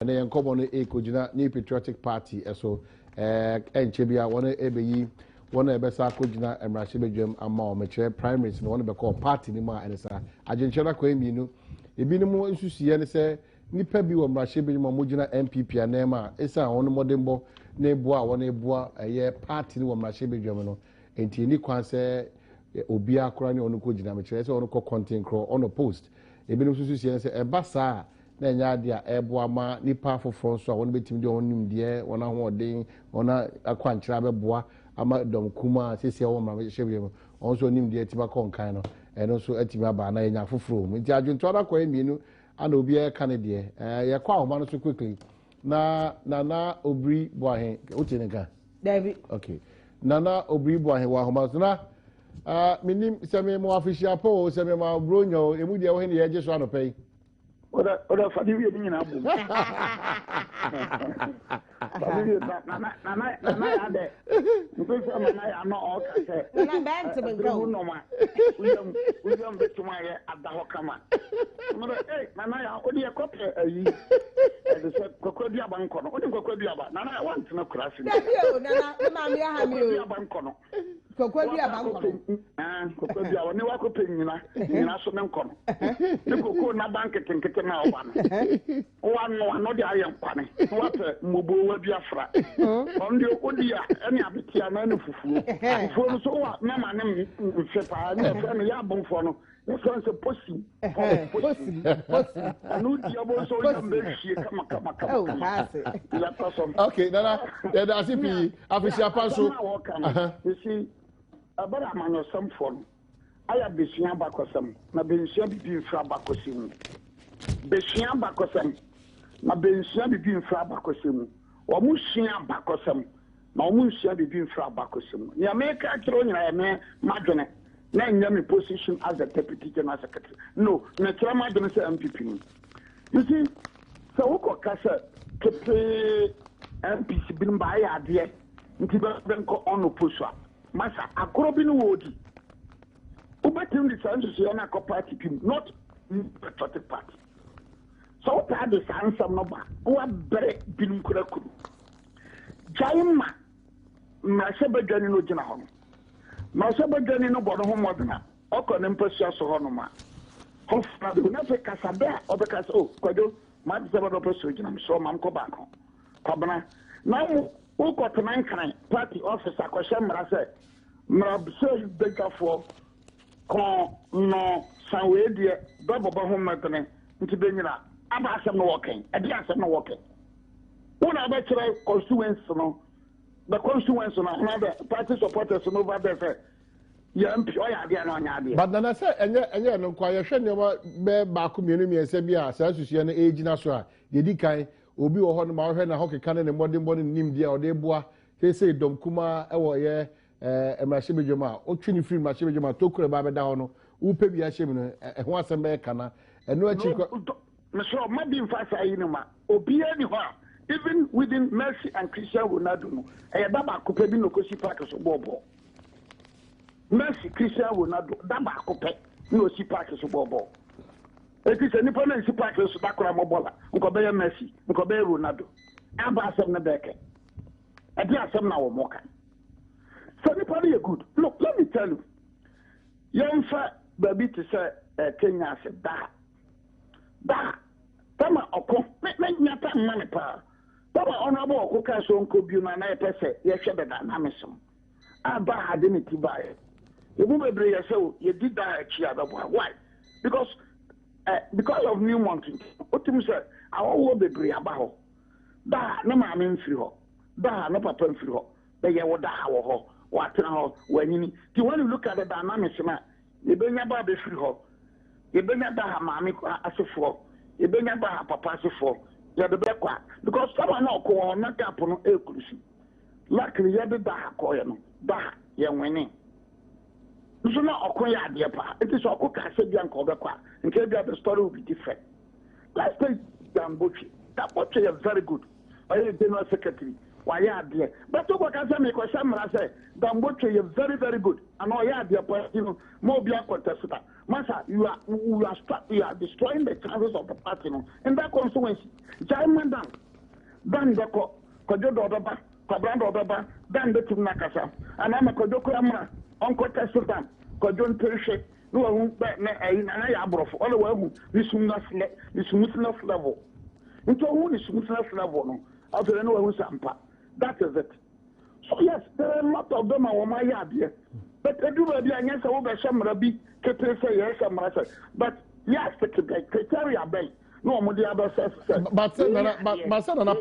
Ɛnɛ yɛn nkɔmmɔ no ɛrekɔgyina New Patriotic Party so. Ɛnkyɛ bi a wɔn ɛbɛyi wɔn a ɛbɛsa akɔgyina mmarahyɛbadwam ama wɔn, kyerɛ primaries no, wɔn bɛkɔ party no mu a ɛne saa. Adwenkyerɛ no akɔyɛ mmienu. Ebinom nsusuiɛ ne sɛ nnipa bi wɔ mmarahyɛbadwam a wɔgyina NPP anan mu a ɛsiane wɔn mmɔdenbɔ ne boa a wɔn boa ɛyɛ party no wɔ mmarahyɛbadwam no nti, ɛni kwan sɛ obiara koraa ne wɔn kɔgyina, mekyerɛ sɛ wɔn kɔ kɔntenkorɔ on post. Ebinom nso susuiɛ ne sɛ ɛba saa a, na ɛnyɛ adeɛ a ɛboa ma nipa afoforɔ nso a wɔn bɛtumi de wɔn nimdeɛ, wɔn ahoɔden, wɔn akwankyerɛ abɛboa ama dɔm kuma a sisi ɛwɔ mmarahyɛbadwam mu, wɔn nso nimdeɛ atumi akɔ nkan no, ɛno nso atumi aba na yɛnya afoforɔ mu. Nti adwentoa no akɔyɛ mmienu ana obiara ka ne deɛ. Yɛkɔ ahoma no so quickly na Nana Obiri Boahen, wote ne nka? Dabi. Okay, Nana Obiri Boahen wɔ ahoma so na menim sɛ me mo afihyia pɔ o, sɛ me ma buronya o, emu deɛ wɔhe ne yɛgye so anɔpɛ yi. Ɔda fade wie ne nyinaa bom. Fade wie na na na na na yɛ adɛ. Mpɛ sɛ nana yɛ anɔ ɔka sɛ. Nana bɛn te me nka o. Ɛbere mu nɔma. Wuyam bɛtum ayɛ ada hɔ kama. Mmerɛ ee nana yɛ ɔde yɛ kɔpɛ ayi. Ɛde sɛ kwakwa duaba nkɔ no. Ɔde kwakwa duaba. Nana yɛ wantena kura ase. Dabi o, nana me maame aha mi Kwakwa o. duaba nkɔ no. Kwakwa duaba nkɔ no. Kwakwa duaba ne wakɔpɛ nyina nyina so ne nkɔ no. Ne koko naba nketenkete na ɔba no. Wanoa no de ayɛ nkwane. Na wapɛ mmobowa bi afra. Ɔno deɛ odi a ɛne abetea na ɛne fufuo. Fufuo no so wa nama ne mfe paa ne yɛfrɛ no yɛ abomfoɔ no. Yɛfrɛ no sɛ posim. Posim posim. Ɛno di ɔbɔ nso yam bɛhwie kama kama kama Oh, kama. haase. Yɛtɔ so. Okay, Nana, yɛda ase pii, afihyia pa nso. Asɛm a wɔka no, you see, ɛbɛrɛ amanyɔsɛmfoɔ no ayɛ abɛsua abakɔsɛm na bɛnsua bibi mfiri abakɔsɛm mu. Bɛsua abakɔsɛm na bɛnsua bibi mfiri abakɔsɛm mu. Wɔn sua abakɔsɛm na wɔn nsua bibi mfiri abakɔsɛm mu. Nea meka kyerɛ wo nyinaa yɛ me madwene na ɛnyɛ me position as a deputy general secretary. No, mekyerɛ madwene sɛ NPP no. You see, sɛ wokɔka sɛ ketee MPs binom baayɛ adeɛ nti bɛnkɔ ɔno post a, masa agorɔ bi no wɔɔdi. Wobɛtumi de saa nsusuiɛ no akɔ party bi mu, not Patriotic Party. Sɛ wotaa de saa nsɛm no ba na wabrɛ binom kora kuru. Gyae ma mmarahyɛbadwani no gyina hɔ no. Mmarahyɛbadwani no bɔ ne ho mmɔden a ɔkɔ ne mpasua so hɔ nom a hɔfra bi na afei kasabɛ a ɔbɛka sɛ, "O Kwadwo, mate sɛ bɛdɛ ɔpɛ so gyina me so ɔma mkɔ baako Kwabena." Na mo wokɔtena Nkran party office akɔhyɛ mmara sɛ mmarahyɛbadwafoɔ kɔn no san wei deɛ bɛbɔbɔ ho mmɛdene nti bɛnyina aba. Asɛm no wɔkɛn ɛde asɛm no wɔkɛn wo na wobɛkyerɛ constituency no, the constituency no anaa the party supporters no over there sɛ yɛ MP ɔyɛ adeɛ na ɔnyɛ adeɛ. But Nana, sɛ ɛnyɛ no nko a, yɛhwɛ nneɛma bɛɛ baako, mmienu, mmiɛnsa bi a saa nsusuiɛ no ɛgyina so a, deɛ di kan, obi wɔ hɔ no ma ɔhwɛ na hɔ keka ne ne mmɔdenbɔ ne ne nimdeɛ a ɔde boa seesei dɔm kumaa ɛwɔ ɛyɛ mmarahyɛbadwam a ɔtwe ne firi mmarahyɛbadwam a tokuro ɛba abɛda hɔ no, wopɛ bi ahyɛ mu no, ɛho asɛm bɛyɛ kana ɛno akyi kɔ. Mesrɛ ma bi mfa saa yi no ma obiara ni hɔ a, even within Messi and Cristiano Ronaldo no, ɛyɛ da baako pɛ bi na ɔkɔsi park so bɔɔbɔɔ. Messi, Cristiano Ronaldo, da baako pɛ na ɔsi park so bɔɔbɔɔ. Eti sɛ nipa no nsi park so da koraa mɔ bɔɔla, nkɔbɛyɛ Messi, nkɔbɛyɛ Ronaldo aba, asɛm no bɛɛkɛ ɛde asɛm na wɔn ka sɛ nipa no yɛ good. Look, let me tell you, yɛmfa baabi te sɛ Kenya ase daa daa tama ɔko me nyata mma me paa tama ɔno abɔ ɔko kaa so nkɔ bio no ana yɛpɛ sɛ yɛhwɛ dada na mesɛm a ba ha de ne ti baeɛ. Yɛmu bebree yɛ sɛ o yɛdi daa akyi a bɛboa. Why? Because of Newmont nti wotum sɛ ahɔhoɔ bebree aba hɔ. Daa ne maame mfiri hɔ, daa ne papa mfiri hɔ, bɛyɛ wo daa wɔ hɔ, watena hɔ, wanyini. Nti when you look at the dynamics no a, yɛbɛnya ba bɛfiri hɔ, yɛbɛnya da ha maame asefoɔ, yɛbɛnya ba ha papa asefoɔ, yɛde bɛkɔ a, because sama na ɔkɔ wɔ hɔ na gap no ɛɛkuru si. Luckily yɛde da ha kɔɔɛ no, da ha yɛnwene nso na ɔko yɛ adeɛ paa. Nti sɛ ɔko kaa sɛ bia nka ɔbɛkɔ a, nka ebia the story will be different. Let's take Dan Botwe. Dan Botwe yɛ very good, ɔyɛ general secretary, wayɛ adeɛ, but wokɔka sɛ mekɔhyɛ mmara sɛ Dan Botwe yɛ very very good ana ɔyɛ adeɛ paa nti no ma obi akɔntɛso da. Masa, you are destroying the chances of the party no in that constituency. Gyae ma Dan. Dan bɛkɔ, Kwadwo dɛ ɔbɛba, Kwabena dɛ ɔbɛba, Dan bɛtum no akasa. Anaa ma Kwadwo koraa mmra, ɔnkɔ test Dan. Kwadwo ntehwɛ na wahu bɛ na ɛyi Nana yɛ aborɔfo, ɔna wahu ne smoothness le ne smoothness level. Nti ɔhu ne smoothness level no, afei na wahu sɛ ampa. That is it. So yes, there are a lot of them a wɔn ayɛ adeɛ. But edu baabi a nyɛ sɛ wobɛhyɛ mmara bi ketee sɛ yɛhyɛ mmara sɛ, but yardstick bɛn, criteria bɛn na wɔn de abɛsɛ sɛ. But sɛ Nana, but sɛ Nana,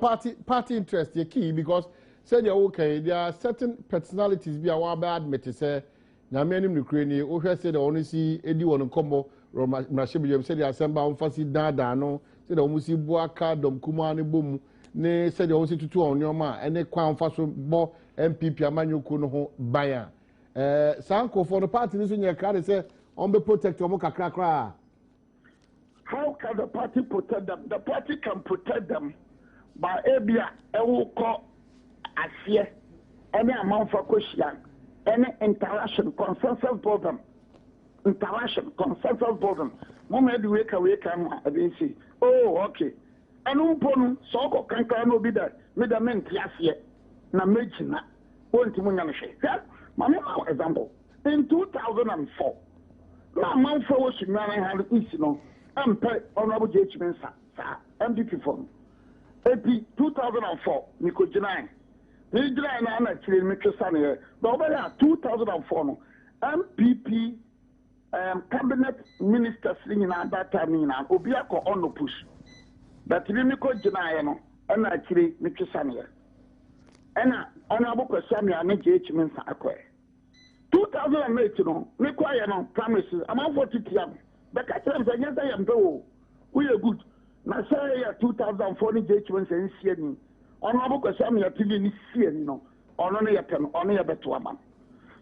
party interest yɛ key, because sɛdeɛ woka yi, there are certain personalities bi a wɔabɛ admit sɛ Nyame anim nokorɛ nie, wohwɛ sɛdeɛ wɔn si di wɔn nkɔmmɔ wɔ mmarahyɛbadwam, sɛdeɛ asɛm ba wɔmfa si daadaa no, sɛdeɛ wɔn si boa ka dɔm kumaa no bɔ mu, ne sɛdeɛ wɔn si tutu wɔn nneɛma a ɛne kwan wɔmfa so bɔ NPP amanyɔkuo no ho ban a, saa nkurɔfoɔ no, party no nso nyɛ krado sɛ wɔn bɛ protect wɔn kakra koraa. How can the party protect them? The party can protect them by ebia ɛwokɔ aseɛ ɛne amanfoɔ akɔhyia ɛne interaction, consensus building, interaction, consensus building. Mama ɛde wei ka wei ka ho a ɛde nsi. Oh, okay. Ɛno mpo no, sɛ ɔkɔ kankara na obi dɛ, me dɛ mente aseɛ na mɛgyina, wɔntumi nyɛ no hwee. Hwɛ, ma me ma wo example. In 2004, na amanfoɔ a wɔ Sunyani ha no East no mpɛ Honourable J.H. Mensah saa, NPP foɔ no. Eti 2004 mekɔgyinae. Megyinae no ana akyire no metwe saneɛ. But wobɛhwɛ a 2004 no NPP cabinet ministers no nyinaa, that time no nyinaa obi akɔ unopposed. But me mekɔgyinaeɛ no ɛna akyire metwe saneɛ. Ɛna Honourable Kwasi Amoah ne J.H. Mensah akɔɛ. 2008 no mekɔyɛ no primaries, amanfoɔ titia me bɛka kyerɛ me sɛ nyɛ sɛ yɛmpɛ wo, woyɛ good, na sɛ yɛ 2004 ne J.H. Mensah nsi ani, Honourable Kwasi Amoah TV ne si ani no, ɔno no yɛpɛ no, ɔno yɛbɛto ama no.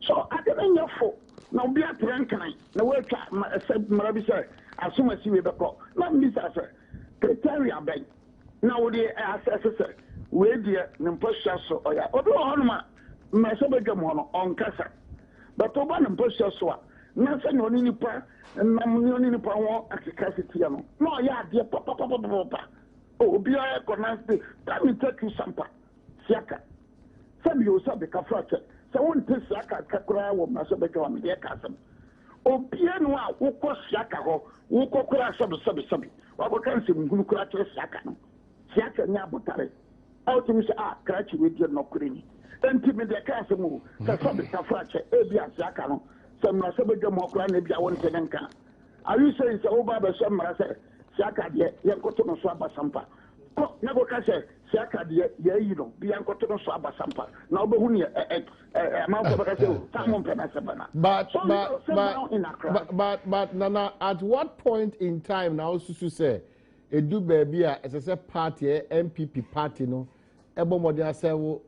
So ade no nyɛ fo na obi atena Nkran na woatwa sɛ mmara bi sɛ asom asi wei bɛkɔ na mmisa sɛ criteria bɛn na wode asɛse sɛ wei deɛ ne mpɔhyia so ɔyɛ. Obi wɔ hɔnom a mmarahyɛ badwam hɔ no ɔnkasa, but woba ne mpɔhyia so a, na sɛnea ɔne nipa nam ne ɔne nipa ho akeka seteɛ no, na ɔyɛ adeɛ papapapapapa. Obiara kɔ na let me take you sampa siaka sɛbi o sɛbi kafra kyɛ sɛ wonte siaka ka koraa wɔ mmarahyɛ badwam a mede ɛka asɛm. Obia no a wokɔ siaka hɔ, wokɔ koraa sɛbi sɛbi sɛbi wakɔka nsɛmhunu koraa kyerɛ siaka no, siaka nyɛ abotare a wotumi sɛ a krakye wei deɛ nɔkorɛ ni, enti mede ɛka asɛm o sɛ sɛbi kafra kyɛ ebi a siaka no sɛ mmarahyɛ badwam hɔ koraa na ebi a wonte ne nka. Are you saying sɛ woba abɛhyɛ mmara sɛ siaka deɛ yɛnkɔto no so aba sampa kɔ na kɔka sɛ siaka deɛ yɛayi no bi yɛnkɔto no so aba sampa na wobɛhu neɛ ɛ ɛ amanfoɔ bɛka sɛ o saa mo mpɛ no asɛm na But so but sit but down in Accra. But Nana, at what point in time na osusu sɛ edu baabi a ɛsɛ sɛ party ɛ NPP party no ɛbɔ mmɔden asɛwo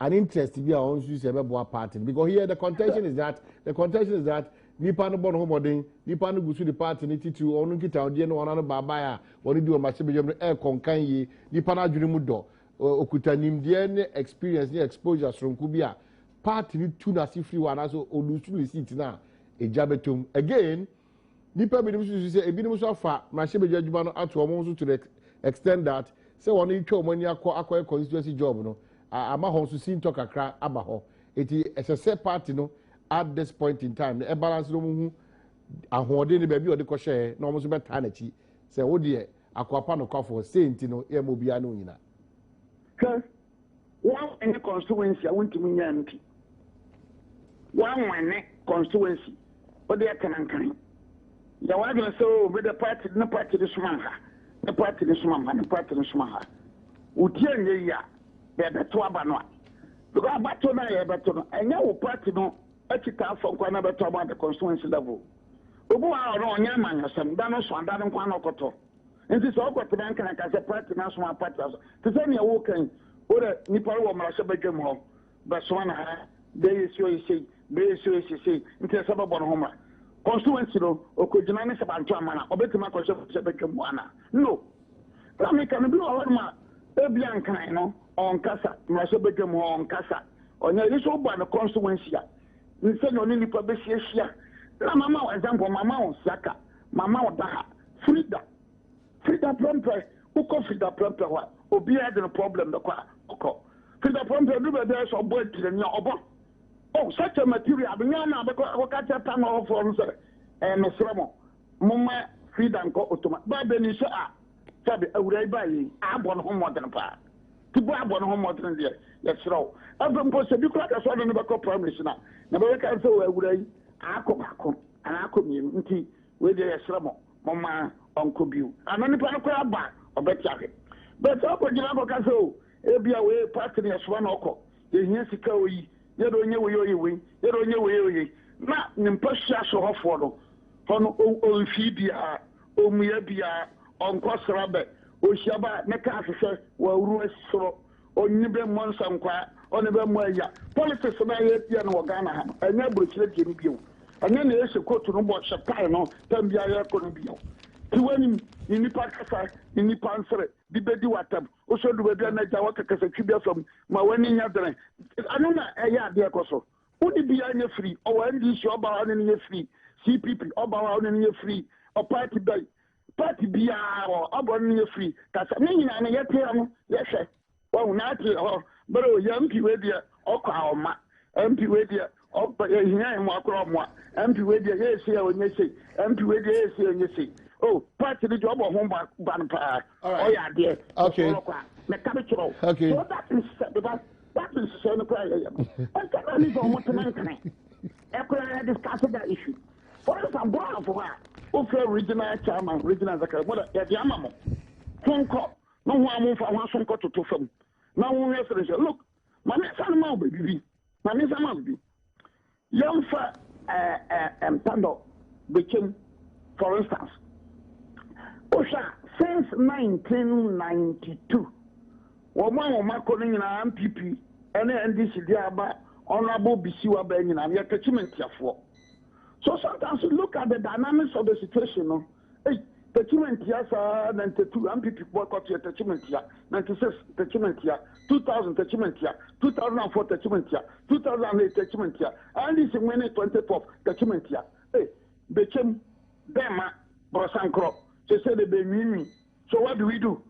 an interest bi a wɔn nso sɛ ɛbɛboa party no? Because here the contention is that nipa no bɔ ne ho mmɔden, nipa no gu so de party no titiri ɔno nkitahodie no wɔn ano baabae a wɔn di wɔn ahyɛbadwam no ɛɛkɔ nkan yie, nipa no adwene mu dɔ, okuta nimdeɛ ne experience ne exposure soronko bi a party no tu n'ase firi hɔ anaasɛ olusu ne seat na egya bɛtɔm. Again, nipa binom nso sɛ ebinom nso afa mmarahyɛbadwa adwuma no ato wɔn nso to the extent that sɛ wɔn retwa wɔn ani akɔ akɔyɛ constituency job no ama hɔ nso si ntɔ kakra aba hɔ. Eti ɛsɛ sɛ party no at this point in time no ɛbalance no wɔn ho ahoɔden ne baabi a ɔde kɔhyɛɛ na wɔn nso bɛtaa n'akyi sɛ wo deɛ akoapa nokwafoɔ sei nti no yɛ ma obiara ne onyina. Hwɛ, woanwene constituency a wontumi nyɛ MP. Woanwene constituency, wode ɛtena Nkan. Yɛ w'adwene sɛ o mede party ne party ne soma ha, ne party ne soma ha, ne party ne soma ha. Wotie nyɛ yi a, yɛbɛto aba no a. Because abato no a yɛbɛto no, ɛnyɛ wo party no akyitaafoɔ nkwa na bɛto aba at the constituency level. Obi wɔ ha a ɔno ɔnyɛ amanyɔsɛm, da no so ada no nkwa na ɔkɔtɔ. Nti sɛ ɔkɔtena Nkran ka sɛ party no asoma party aso te sɛ nea wokan wodɛ nipa no wɔ mmarahyɛ badwam hɔ bɛsoma no ha bɛyɛ si ɔyɛ sei, bɛyɛ si ɔyɛ sei, nti ɛsɛ bɛbɔ no ho mmara. Constituency no ɔkɔgyina ne sɛ banto ama no a, ɔbɛtumi akɔhyɛ mmarahyɛ badwam hɔ anaa? No. Na meka no bi wɔ hɔnom a ebia Nkran no ɔnkasa, mmarahyɛ badwam hɔ ɔnkasa, ɔnyɛ yi so woba no constituency a sɛnea ɔne nipa bɛhyiahyia. Na mama wo example, mama wo Siaka, mama wo Daha, Frida. Frida Prempeh, wokɔ Frida Prempeh hɔ a, obiara de no problem bɛkɔ a, ɔkɔ. Frida Prempeh du baabi a sɛ ɔbɔ atirani a, ɔbɔ. Oh, such a material, nyɛ ɔno a bɛkɔ akɔka kyerɛ Tano hɔfoɔ no sɛ, eh, mesrɛ mo, momma Frida nkɔ Otoma. Ba bɛni sɛ a, sɛbe awura yi baa yi, abɔ ne ho mmɔden paa. Ti bɔ abɔ ne ho mmɔden deɛ, yɛsrɛ wo. Afei mpo sɛ bi koraa ka sɛ ɔne no bɛkɔ primaries no a, na bɛbɛka sɛ o awura yi, akɔ baako anaa akɔ mmienu nti wei deɛ yɛsrɛ mo, momma ɔnkɔ bio. Ana nipa no koraa ba a, ɔbɛte ahwɛ. But sɛ ɔkɔgyina akɔka sɛ o, ebia wei party no yɛsoma na ɔkɔ, yɛhia sika oyi, yɛde ɔnyɛ wei ɔyɛ wei, yɛde ɔnyɛ wei ɔyɛ na ne mpasua so hɔfoɔ no, hɔ no ɔmfii biara, ɔmmua biara, ɔnkɔ sra bɛ, ɔhyia bɛ a ne kaa hwehwɛ wɔ awuru soro, ɔnye bɛ mmɔ nsankwaa, ɔne bɛ mmɔ aya. Politics no a yɛyɛ no wɔ Ghana ha no, ɛnyɛ aburokyire deɛ no bio. Ɛnyɛ nea yɛhyɛ coat no bɔ hyɛ tie no tam biara yɛkɔ no bio. Te w'anim, ne nnipa kasa, ne nnipa nsere, de bɛdi w'atam. Wosɔ du baabi a na agya waka kasatwi bi afa mu ma w'ani nyɛ dene. Ɛno na ɛyɛ adeɛ kɔ so. Wo ne biara nyɛ free. Ɔwɔ NDC ɔba hɔ a wo ne no nyɛ free. CPP ɔba hɔ a wo ne no nyɛ free. Ɔparty bɛn? Party biara wɔ ɔba no nyɛ free. Kasa ne nyinaa no yɛte ha no yɛhwɛ. Wahu na ate hɔ bere o yɛ MP wei deɛ ɔkɔ a ɔma. MP wei deɛ ɔba yɛhia yɛn mmoa koraa ɔmmoa. MP wei deɛ yɛyɛ sei a ɔnyɛ sei. MP wei deɛ yɛyɛ sei a ɔnyɛ sei. Oh party no deɛ ɔbɔ ho ban paa. Ɔyɛ adeɛ. Okay. Ɔkɔ a mɛka bi kyerɛ wo. Okay. So that is because that is nhyehyɛe no koraa yɛyɛ no. Ɛnka na ne sɛ ɔmo tena nkran. Ɛkoraa yɛ discuss that issue. For instance, Borɔfo hɔ a wofrɛ regional chairman, regional secretary, mo dɛ yɛde ama mo. Ho nkɔ no ho a momfa ho aso nkɔtoto fam na wonhwɛ sere sɛ look ma me nsa no ma wo baabi bi ma me nsa ma wo bi yɛmfa mpandɔ bɛkyɛm for instance wohwɛ a since 1992 wɔn a wɔn akɔ no nyinaa NPP ne NDC de aba honorable Bisiwa bɛɛ nyinaa no yɛtɛkyi mentiafoɔ. So sometimes you look at the dynamics of the situation no. Ei, Techimantia saa 92 NPP boycott yɛ Techimantia, 96 Techimantia, 2000 Techimantia, 2004 Techimantia, 2008 Techimantia, NDC winning 2012 Techimantia. Ei, Bechem, Bɛma, Brɔsankorɔ, sese de bɛnwiinwii. So what do we do?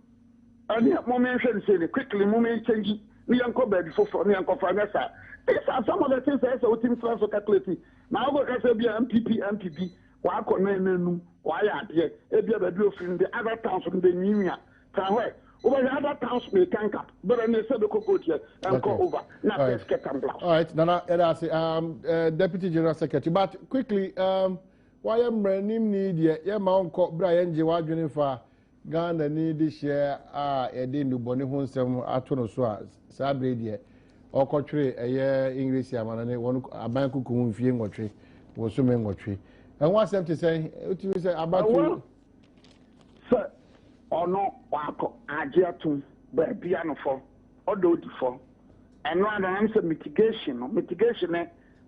Ɛneɛ mom yɛnhwɛ no sei ne quickly mom yɛn change ne yɛnkɔ baabi foforɔ ne yɛnkɔfa nyɛ saa. These are some of the things ɛsɛ sɛ wotumi tena so calculate. Na wokɔka sɛ ebia MPP MPP wakɔ nan nanum wayɛ adeɛ ebia baabi ofiri no de other towns no bɛnwiinwii a tena hɔ ɛ. Wobɛhwɛ other towns may tank up but ɛneɛ sɛ bɛkɔ gold yɛ ɛnkɔ over na afei skirt and blouse. All right, Nana, yɛda ase. Deputy General Secretary, but quickly, Woayɛ mmaranimni deɛ, yɛmma wo nkɔ berɛ a yɛngye w'adwene mfa Ghanani dehyeɛ a yɛde nnubɔne ho nsɛm ato no so a saa berɛ yi deɛ ɔrekɔtwere ɛyɛ Engiresi amanɔne wɔn aban kuku mu mfie nwɔtwe bosome nwɔtwe. Ɛho asɛm te sɛn? Wotumi sɛ abatoɔ. Ɛwɔ sɛ ɔno wakɔ agye atom baabi ano fɔ ɔdɔ odi fɔ ɛno ano nam sɛ mitigation no mitigation ne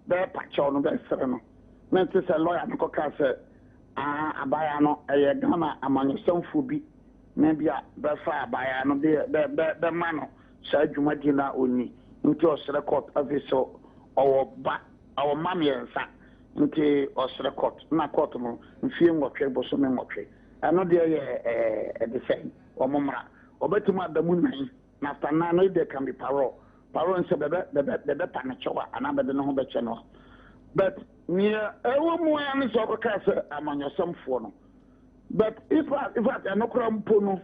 bɛɛpa kyɛw no bɛsere no. Mente sɛ lɔya no kɔkaa sɛ aa abaayaa no ɛyɛ Ghana amanyɔsɛmfoɔ bi na bi a bɛfa abaayaa no de bɛ bɛ bɛma no saa dwumadie no a ɔnni nti ɔsrɛ court afei sɛ ɔwɔ ba ɔwɔ mma mmiɛnsa nti ɔsrɛ court na court no mfie nwɔtwe bosome nwɔtwe ɛno deɛ yɛ ɛɛ ɛde sɛn wɔn mmra ɔbɛtumi ada mu nan na after nan no if there can be parole Parole nsɛ bɛbɛ bɛbɛ bɛbɛpa no kyɛw a anaa bɛde ne ho bɛkyɛ no a. But nea ɛwɔ mu ara ne sɛ ɔkɔkaa sɛ amanyɔsɛmfoɔ no. But if in fact ɛno koraa mpo no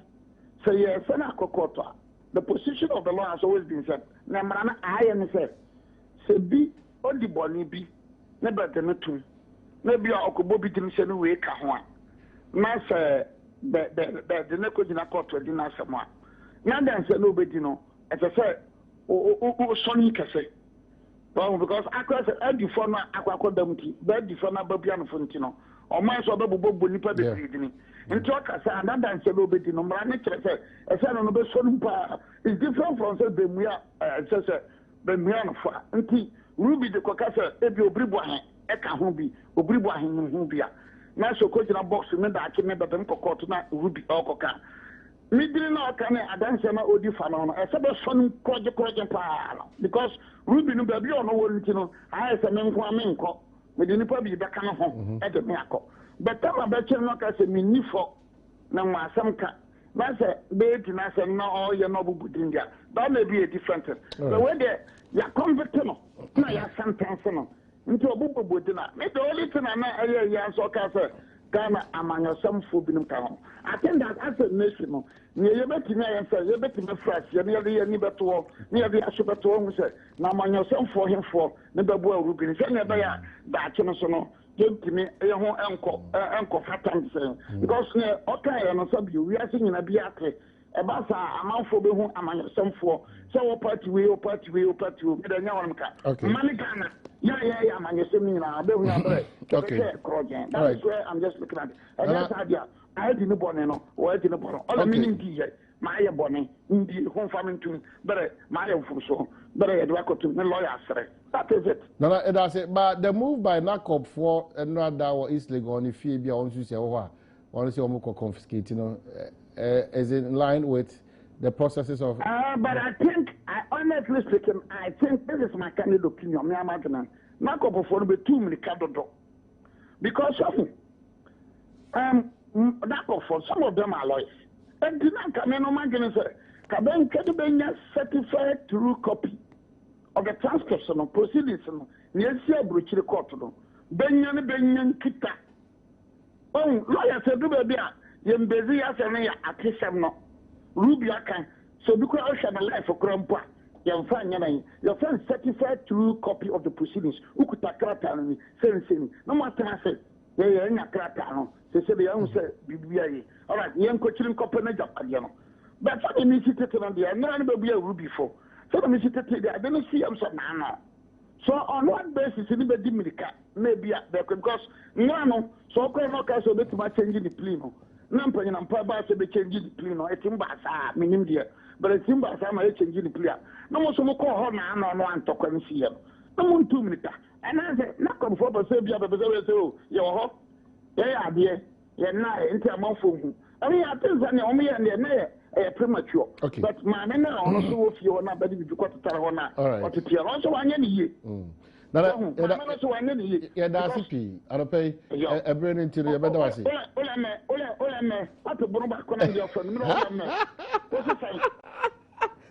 sɛ yɛsɛ no akɔ court a the position of the law has always been sɛ na mmara no ayɛ ne sɛ sɛ bi ɔdi bɔne bi ne bɛde no tom na bi a ɔkɔbɔ bi tirim sɛ ne wei ka ho a na sɛ bɛ bɛ bɛde no kɔgyina court adi n'asɛm a na dansɛ na ɔbɛdi no ɛsɛ sɛ wosɔ ne kɛse wahu because akora sɛ adifoɔ no akɔ akɔda mu ti bɛadifoɔ no aba buanofo nti no ɔman sɛ ɔbɛbobɔbɔ nnipa bebree dini nti ɔka sɛ anadanseɛ bɛ ɔbɛdi no mmara no kyerɛ sɛ ɛsɛ no no bɛsɔ no paa is different from sɛ bɛmmua ɛsɛ sɛ bɛmmua no fa nti Ruby de kɔka sɛ ebi obiri bɔ ahe ɛka ho bi obiri bɔ ahe nim ho bi a na sɛ ɔkɔgyina box ne daakye ne bɛbɛm kɔkɔɔto na Ruby ɔkɔka Ne dini na ɔka ne adanseɛ na ɔdi fa no ho no ɛsɛ bɛsɔ no korɔgye korɔgye paa no because Ruby no baabi a ɔno wɔ no nti no ayɛ sɛ me nko a menkɔ. Mede nnipa bi bɛka me ho de me akɔ. But tam a bɛkyere no ɔka sɛ menni fɔ na mo asɛm ka na sɛ bɛɛdi n'asɛm na ɔyɛ na ɔbobɔ din deɛ a, that may be a different thing. But wei deɛ yɛ convict no na yɛ sentence no nti ɔbobɔbɔ din a, me the only thing a na ɛyɛ yia nso ɔka sɛ Ghana amanyɔsɛmfoɔ binom ka ho. I think that as a nation no, nea yɛbɛtumi ayɛ ne sɛ yɛbɛtumi afiri aseɛ na yɛde yɛn ani bɛto hɔ na yɛde yɛn aso bɛto hɔ ahu sɛ na amanyɔsɛmfoɔ hefoɔ ne bɛboa Reuben sɛnea ɛbɛyɛ a daakye no so no yɛntumi yɛ ho nkɔ nkɔfa tam sɛn because nea ɔkaeɛ no sɛ bio wiase nyina bi ate ɛba saa amanfoɔ bɛhu amanyɔsɛmfoɔ sɛ wɔ party wei wɔ party wei wɔ party wei mede ɛnyɛ hɔnom ka mma ne Ghana yɛ a yɛyɛ amanyɔsɛm no nyinaa bɛhu abrɛ yɛbɛhwɛ korɔgyen. That is where I'm just looking at. Ɛnyɛ saa deɛ a adi ne bɔne no wɔadi ne bɔne ɔna me ne ndi yɛ maayɛ bɔne ndi ho mfa me ntom bɛrɛ maayɛ mfomsoɔ bɛrɛ yɛde wakɔtom ne lawyer asrɛ. That is it. Nana ɛda but the move by NACOB foɔ nnora da wɔ East Legon ne fie bi a wɔn nso si ɛwɔ hɔ a wɔn sɛ wɔn kɔ confiscate no is in line with the processes of. But I think, I honestly speaking, I think this is my candid opinion. Me am NACOB foɔ no bɛ tu mirika dodo because of NACOB foɔ, some of them are lawyers. Enti na nka me no ma dwene sɛ ka bɛntwɛ de bɛnya certified true copy of the transcripts no, proceedings no, nea esi aburokyire court no, bɛnya ne bɛnya nkita. Oh, lawyers edu baabi a yɛn bezi yɛ asɛm no yɛ atesɛm no. Ruby aka sɛ obi kora ɔhwɛ ne life kora mpo a yɛmfa nyɛ nan yɛfrɛ no certified true copy of the proceedings. Wokuta krataa no ni sɛ nsɛni na mo atena ase yɛyɛ anya krataa no sɛ sɛ de yɛahu sɛ biribi ayɛ. Alright, yɛnkɔkyiri nkɔpɛ no agyapadeɛ no. But sɛdeɛ mesi tete no deɛ nnora no bɛbu Ruby fo. Sɛdeɛ mesi tete deɛ ade no si yam sɛ naano. So on what basis ni bɛdi mirika na ebi a bɛkɔ because nnora no sɛ ɔkɔɛ na ɔka sɛ ɔbɛtumi akyɛngye ne plea no na mpanyinampa baa sɛ bɛkyɛngye ne plea no ɛtim baa saa menim deɛ but ɛtim baa saa ma yɛkyɛngye ne plea a na mo nso mokɔɔ hɔ naano no antɔkwa no si yɛ no na montu mirika ɛnansɛ na kɔmfoɔ pɛ sɛ bi a bɛpɛ sɛ bɛyɛ sɛ o yɛwɔ hɔ yɛyɛ adeɛ yɛnnae nti amanfoɔ hu ɛne yɛ ate nsa nea wɔn yɛ deɛ na yɛ ɛyɛ premature. But maame no a ɔno nso wɔ fie hɔ na abɛde biribi kɔtetare hɔ na ɔteteɛ no ɔnso wanyɛ ne yie. Nana maame no nso wanyɛ ne yie. Yɛda ase pii anɔpɛ yi ɛberɛ no nti no yɛbɛda wo ase. Olɛ mɛ olɛ olɛ mɛ wate bono baako na deɛ ɔfɛ no mi na olɛ mɛ wosi sɛn.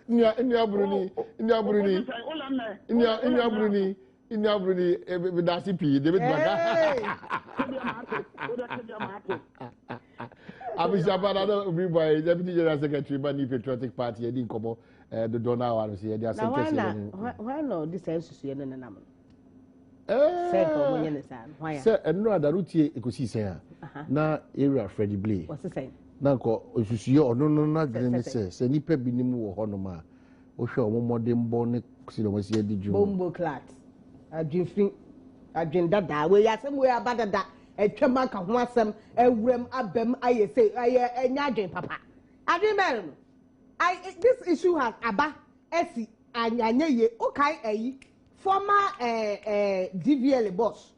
Nua nua buruni nua buruni nua nua buruni nua buruni meda ase pii de bɛtuma ka. Abusuapa na no obi bɔ ayi Deputy General Secretary ba New Patriotic Party yɛdi nkɔmɔ dodoɔ no awa no sɛ yɛde asɛm kɛseɛ no mu. Hwan na ɔde saa nsusuɛ no nenam no? Sɛ nka wɔn nyɛ ne saa no hwan a? Sɛ ɛnura da no tie ekosi sɛn a na ewura Freddie Blay na nkɔ nsusuɛ ɔno no n'adwene ne sɛ nipa binom wɔ hɔnom a wohwɛ wɔn mmɔdenbɔ ne si na wɔn asi adi dwuma. Bombo clat adwenfi adwen dada wei asɛm wei aba dada atwam aka ho asɛm awuram abam ayɛ sɛ ayɛ ɛnyɛ adwen papa adwen bɛn no I this issue has aba asi anyɛ yie wokae ayi former DVL boss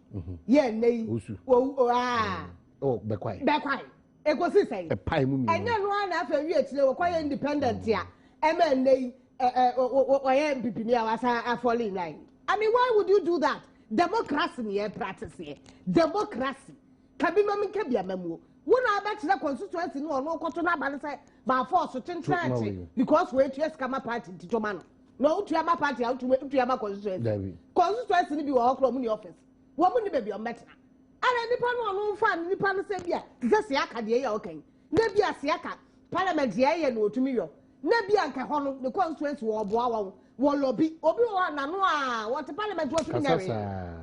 yɛ nnɛ yi owu aa bɛkwae bɛkwae ekosi sɛn ɛpae mu mmienu ɛnyɛ no ara na afei wi akyire wɔkɔyɛ independent a ɛma nnɛ yi ɔyɛ mpipini a wasa afɔle in line. I mean, why would you do that? Democracy ni yɛ practice yɛ democracy kabi ma mi nka bi ama mu o wo na abɛkyerɛ constituency no ɔno kɔto n'aba no sɛ baafɔ so tenten akyi because wɔatua sika ma party nti twoma no na wotua ma party a wotua ma constituency constituency no bi wɔ hɔ korɔ ɔmo ni office wɔn mu ni baabi ɔmo bɛtena ara nipa no ɔno nfa nipa no sɛ bi a te sɛ siaka deɛ yɛ ɔka yi na bi a siaka parliament yɛ yɛ na otumi yɔ na bi a nka hɔ no ne constituency wɔ ɔboa wɔn wɔ lobby obi wɔ hɔ n'ano a wɔte parliament wɔtumi nyɛ hwee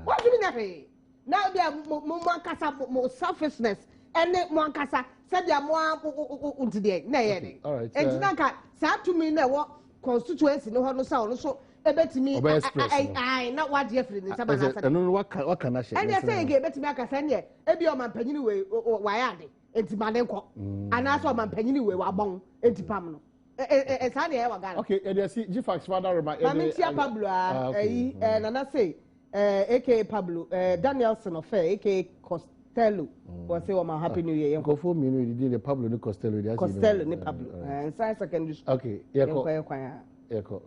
wɔtumi nyɛ hwee na bi a mo mo mo ankasa mo selfishness ɛne mo ankasa sɛdeɛ mo a mo nti deɛ na ɛyɛ de nti na nka saa tumi na ɛwɔ constituency no hɔ no sɛ ɔno so ebetumi ayi na wagye afiri ne nsam anaasɛ ɛno no waka waka n'ahyɛ ɛnneɛ sɛ yɛ ebetumi aka sɛ ɛnneɛ ebi ɔmampanyini wei wayɛ ade nti ma ne nkɔ anaasɛ ɔmampanyini wei wabɔn nti pam no saa deɛ ɛyɛ wɔ Ghana. Okay, ɛdeɛ si Gfax fada rema. Maame ntia Pablo a ɛyi Nana se aka Pablo Danielson ɔfɛ aka Costello wɔ se wɔn happy new year. Nkɔfo mmienu yi di de Pablo ne Costello. Costello ne Pablo nsan secondary school. Okay, yɛkɔ yɛkɔ yɛ kwan a. Yɛkɔ.